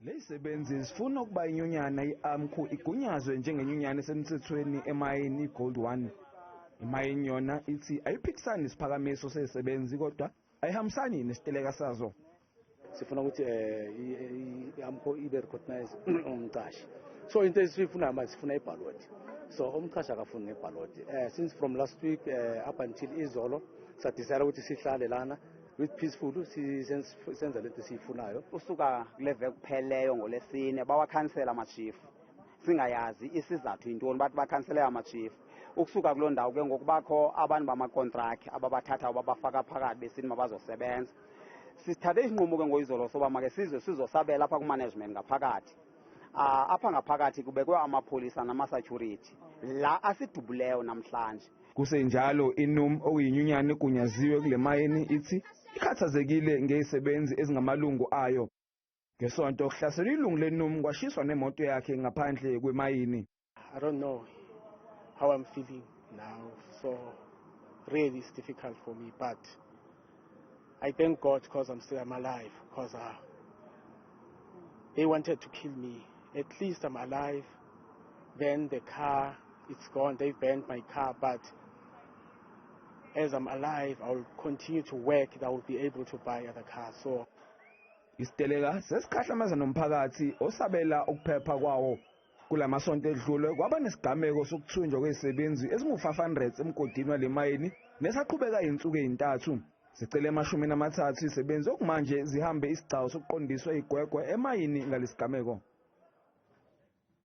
Lezi zifuna ukuba inyunyana i-AMCU igunyazwe njengenyunyana esemthethweni emayini iGold One. Imayini yona ithi ayiphikisani nesiphakamiso sezisebenzi, kodwa ayihambisani nesiteleka sazo. Sifuna ukuthi i-AMCU ibe recognize umqashi. So into esiyifunayo manje, sifuna ibhaloti. So umqashi akafuni ngebhaloti. Since from last week up until izolo, sadecide ukuthi sihlale lana with peaceful, senza lento esiyifunayo. Usuka kule veki kupheleyo ngolesine bawakhansela amashifu, singayazi isizathu yintoni. Bathi bakhansele amashifu. Ukusuka kuloo ndawo ke ngoku bakho abantu bamakontraki ababathatha babafaka phakathi besithi mabazosebenza. Sithathe isinqumo ke ngoyizolo soba make size sizosabela apha kumanagement ngaphakathi. Apha ngaphakathi kubekwe amapolisa namasecurity la asidubuleyo namhlanje. Kusenjalo, iNUM, okuyinyunyana egunyaziwe kule mayini, ithi ikhathazekile ngezisebenzi ezingamalungu ayo. Ngesonto kuhlaselwe ilungu leNUM, kwashiswa nemoto yakhe ngaphandle kwemayini. I don't know how I'm feeling now, so really it's difficult for me. But I thank God because I'm still I'm alive. Because they wanted to kill me. At least I'm alive. Then the car, it's gone. They burned my car, but as I'm alive, I will continue to work. I will be able to buy other cars. So Isiteleka sesikhahlameza nomphakathi osabela ukuphepha kwawo. Kulamasonto edlule kwaba nesigameko sokuthunjwa kwezisebenzi ezingu-500 emgodini wale mayini nesaqhubeka izinsuku ezintathu. Zicele 30 izisebenzi okumanje zihambe isigcawu sokuqondiswa igwegwe emayini ngalesigameko.